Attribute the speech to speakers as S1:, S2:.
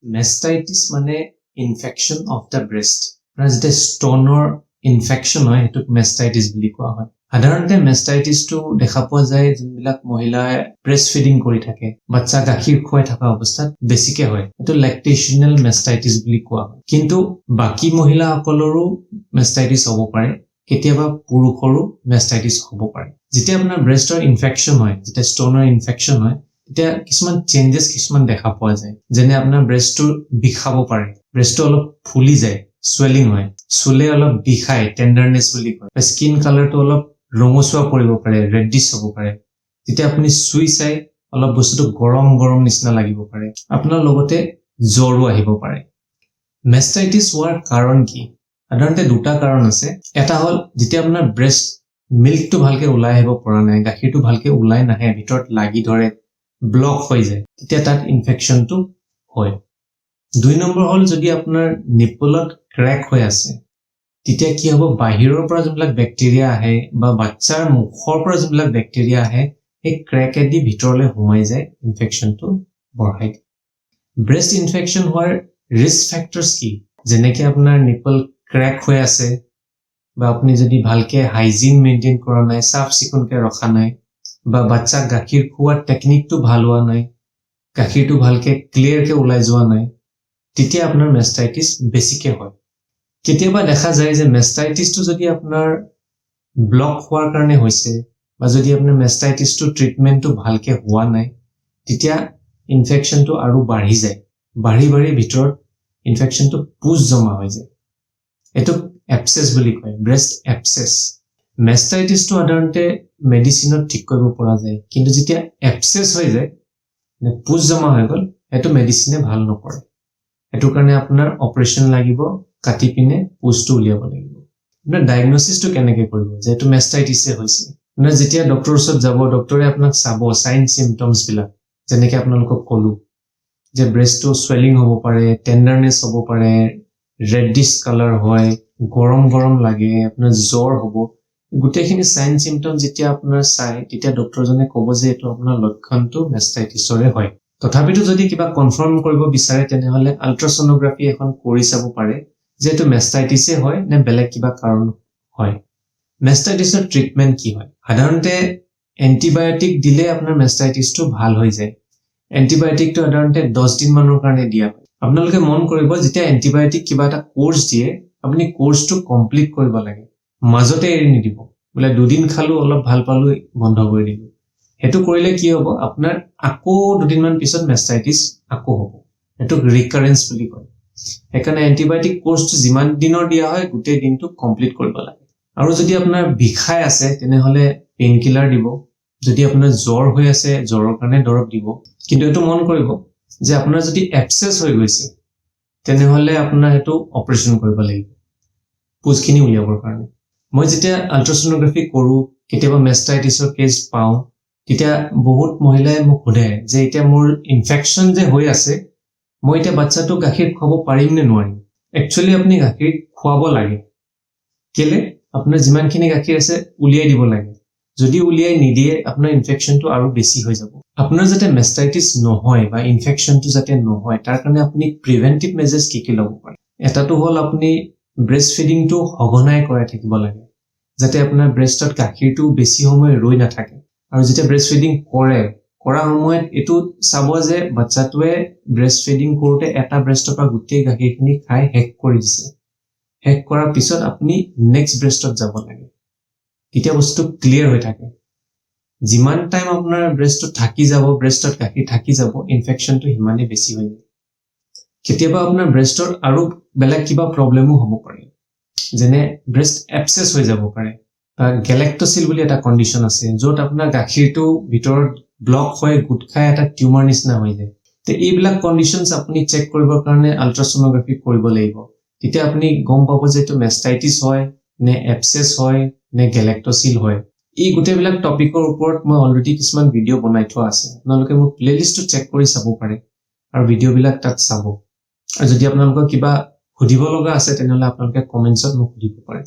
S1: মেষ্টাইটিছ মানে infection of the breast. আপোনাৰ যেতিয়া স্তনৰ ইনফেকশ্যন হয়, সেইটোক মেষ্টাইটিছ বুলি কোৱা হয়। সাধাৰণতে মেষ্টাইটিছটো দেখা পোৱা যায় যোনবিলাক মহিলাই ব্ৰেষ্ট ফিডিং কৰি থাকে, বাচ্চা গাখীৰ খুৱাই থকা অৱস্থাত বেছিকে হয়। এইটো লেক্টেশ্যনেল মেষ্টাইটিছ বুলি কোৱা হয়। কিন্তু বাকী মহিলাসকলৰো মেষ্টাইটিছ হ'ব পাৰে, কেতিয়াবা পুৰুষৰো মেষ্টাইটিছ হ'ব পাৰে। যেতিয়া আপোনাৰ ব্ৰেষ্টৰ ইনফেকশ্যন হয়, যেতিয়া স্তনৰ ইনফেকশ্যন হয়, তেতিয়া কিছুমান চেঞ্জেছ কিছুমান দেখা পোৱা যায়। যেনে আপোনাৰ ব্ৰেষ্টটো বিষাব পাৰে, ব্ৰেষ্টটো অলপ ফুলি যায়, চুৱেলিং হয়, চুলে অলপ বিষায়, টেণ্ডাৰনেছ বুলি কয়। স্কিন কালাৰটো অলপ ৰঙচুৱা পৰিব পাৰে, ৰেডিছ হ'ব পাৰে। যেতিয়া আপুনি চুই চাই, অলপ বস্তুটো গৰম গৰম নিচিনা লাগিব পাৰে। আপোনাৰ লগতে জ্বৰো আহিব পাৰে। মেষ্টাইটিছ হোৱাৰ কাৰণ কি? সাধাৰণতে দুটা কাৰণ আছে। এটা হ'ল যেতিয়া আপোনাৰ ব্ৰেষ্ট মিল্কটো ভালকে ওলাই আহিব পৰা নাই, গাখীৰটো ভালকে ওলাই নাহে, ভিতৰত লাগি ধৰে, ব্লক হৈ যায়, তেতিয়া তাত ইনফেকশ্যনটো হয়। 2 নম্বৰ হ'ল যদি আপোনাৰ নিপলত ক্ৰেক হৈ আছে, তেতিয়া কি হ'ব? বাহিৰৰ পৰা যোনবিলাক বেক্টেৰিয়া আহে বা বাচ্চাৰ মুখৰ পৰা যোনবিলাক বেক্টেৰিয়া আহে, সেই ক্ৰেকেদি ভিতৰলৈ সোমাই যায়, ইনফেকশ্যনটো বঢ়াই দিয়ে। ব্ৰেষ্ট ইনফেকশ্যন হোৱাৰ ৰিস্ক ফেক্টৰ্ছ কি? যেনেকে আপোনাৰ নিপল ক্ৰেক হৈ আছে বা আপুনি যদি ভালকে হাইজিন মেইনটেইন কৰা নাই, চাফ চিকুণকে ৰখা নাই বা বাচ্চাক গাখীৰ খোৱাৰ টেকনিকটো ভাল হোৱা নাই, গাখীৰটো ভালকে ক্লিয়াৰকে ওলাই যোৱা নাই, তেতিয়া আপোনাৰ মেষ্টাইটিছ বেছিকে হয়। কেতিয়াবা দেখা যায় যে মেষ্টাইটিছটো যদি আপোনাৰ ব্লক হোৱাৰ কাৰণে হৈছে বা যদি আপোনাৰ মেষ্টাইটিছটো ট্ৰিটমেণ্টটো ভালকে হোৱা নাই, তেতিয়া ইনফেকশ্যনটো আৰু বাঢ়ি যায়। বাঢ়ি বাঢ়ি ভিতৰত ইনফেকশ্যনটো পুজ জমা হৈ যায়। এইটোক এপচেছ বুলি কয়, ব্ৰেষ্ট এপচেছ। মেষ্টাইটিছটো সাধাৰণতে মেডিচিনত ঠিক কৰিব পৰা যায়, কিন্তু যেতিয়া এপচেছ হৈ যায়, মানে পুজ জমা হৈ গ'ল, সেইটো মেডিচিনে ভাল নকৰে। সেইটো কাৰণে আপোনাৰ অপাৰেশ্যন লাগিব, কাটি পিনে পুজটো উলিয়াব লাগিব। আপোনাৰ ডায়েগনচিছটো কেনেকে কৰিব যে এইটো মেষ্টাইটিছে হৈছে? আপোনাৰ যেতিয়া ডক্টৰৰ ওচৰত যাব, ডক্টৰে আপোনাক চাব চাইন চিমটমছবিলাক, যেনেকে আপোনালোকক ক'লো যে ব্ৰেষ্টটো চুৱেলিং হ'ব পাৰে, টেণ্ডাৰনেছ হ'ব পাৰে, ৰেডিছ কালাৰ হয়, গৰম গৰম লাগে, আপোনাৰ জ্বৰ হ'ব। গোটেইখিনি চাইন চিমটম যেতিয়া আপোনাৰ চাই, তেতিয়া ডক্টৰজনে ক'ব যে এইটো আপোনাৰ লক্ষণটো মেষ্টাইটিছৰে হয়। তথাপিতো যদি কিবা কনফাৰ্ম কৰিব বিচাৰে, তেনেহ'লে আল্ট্ৰাছন'গ্ৰাফি এখন কৰি চাব পাৰে যে এইটো মেষ্টাইটিছে হয় নে বেলেগ কিবা কাৰণ হয়। মেষ্টাইটিছৰ ট্ৰিটমেণ্ট কি হয়? সাধাৰণতে এণ্টিবায়টিক দিলে আপোনাৰ মেষ্টাইটিছটো ভাল হৈ যায়। এণ্টিবায়টিকটো সাধাৰণতে 10 দিন মানৰ কাৰণে দিয়া হয়। আপোনালোকে মন কৰিব, যেতিয়া এণ্টিবায়টিক কিবা এটা কোৰ্চ দিয়ে, আপুনি কোৰ্চটো কমপ্লিট কৰিব লাগে। মাজতে এৰি নিদিব, বোলে দুদিন খালো, অলপ ভাল পালো, বন্ধ কৰি দিলো। সেইটো কৰিলে কি হ'ব? আপোনাৰ আকৌ দুদিনমান পিছত মেষ্টাইটিছ আকৌ হ'ব। সেইটোক ৰিকাৰেঞ্চ বুলি কয়। সেইকাৰণে এণ্টিবায়টিক কোৰ্চটো যিমান দিনৰ দিয়া হয়, গোটেই দিনটো কমপ্লিট কৰিব লাগে। আৰু যদি আপোনাৰ বিষাই আছে, তেনেহ'লে পেইন কিলাৰ দিব। যদি আপোনাৰ জ্বৰ হৈ আছে, জ্বৰৰ কাৰণে দৰৱ দিব। কিন্তু এইটো মন কৰিব যে আপোনাৰ যদি এপচেছ হৈ গৈছে, তেনেহ'লে আপোনাৰ সেইটো অপাৰেশ্যন কৰিব লাগিব পুজখিনি উলিয়াবৰ কাৰণে। মই যেতিয়া আল্ট্ৰাছন'গ্ৰাফি কৰোঁ, কেতিয়াবা মেষ্টাইটিছৰ কেছ পাওঁ, তেতিয়া বহুত মহিলাই মোক সোধে যে এতিয়া মোৰ ইনফেকশ্যন যে হৈ আছে, মই এতিয়া বাচ্চাটোক গাখীৰ খুৱাব পাৰিম নে নোৱাৰিম? একচুৱেলি আপুনি গাখীৰ খুৱাব লাগে। কেলে? আপোনাৰ যিমানখিনি গাখীৰ আছে, উলিয়াই দিব লাগে। যদি উলিয়াই নিদিয়ে, আপোনাৰ ইনফেকশ্যনটো আৰু বেছি হৈ যাব। আপোনাৰ যাতে মেষ্টাইটিছ নহয় বা ইনফেকশ্যনটো যাতে নহয়, তাৰ কাৰণে আপুনি প্ৰিভেণ্টিভ মেজাৰ্ছ কি কি ল'ব পাৰে? এটাটো হ'ল আপুনি ব্ৰেষ্ট ফিডিংটো সঘনাই কৰাই থাকিব লাগে, যাতে আপোনাৰ ব্ৰেষ্টত গাখীৰটো বেছি সময় ৰৈ নাথাকে। আৰু যেতিয়া ব্ৰেষ্ট ফিডিং কৰে, কৰা সময়ত এইটো চাব যে বাচ্চাটোৱে ব্ৰেষ্ট ফিডিং কৰোঁতে এটা ব্ৰেষ্টৰ পৰা গোটেই গাখীৰখিনি খাই শেষ কৰি দিছে। শেষ কৰাৰ পিছত আপুনি নেক্সট ব্ৰেষ্টত যাব লাগে। তেতিয়া বস্তুটো ক্লিয়াৰ হৈ থাকে। যিমান টাইম আপোনাৰ ব্ৰেষ্টত থাকি যাব, ব্ৰেষ্টত গাখীৰ থাকি যাব, ইনফেকশ্যনটো সিমানেই বেছি হৈ যায়। কেতিয়াবা আপোনাৰ ব্ৰেষ্টৰ আৰু বেলেগ কিবা প্ৰব্লেমো হ'ব পাৰে, যেনে ব্ৰেষ্ট এপচেছ হৈ যাব পাৰে বা গেলেক্টচিল বুলি এটা কণ্ডিশ্যন আছে, য'ত আপোনাৰ গাখীৰটো ভিতৰত ব্লক হৈ গোট খাই এটা টিউমাৰ নিচিনা হৈ যায়। তে এইবিলাক কণ্ডিশ্যনছ আপুনি চেক কৰিবৰ কাৰণে আল্ট্ৰাছন'গ্ৰাফি কৰিব লাগিব। তেতিয়া আপুনি গম পাব যে এইটো মেষ্টাইটিছ হয় নে এপচেছ হয় নে গেলেক্টচিল হয়। এই গোটেইবিলাক টপিকৰ ওপৰত মই অলৰেডি কিছুমান ভিডিঅ' বনাই থোৱা আছে। আপোনালোকে মোৰ প্লেলিষ্টটো চেক কৰি চাব পাৰে আৰু ভিডিঅ'বিলাক তাত চাব। আৰু যদি আপোনালোকৰ কিবা সুধিব লগা আছে, তেনেহ'লে আপোনালোকে কমেণ্টছত মোক সুধিব পাৰে।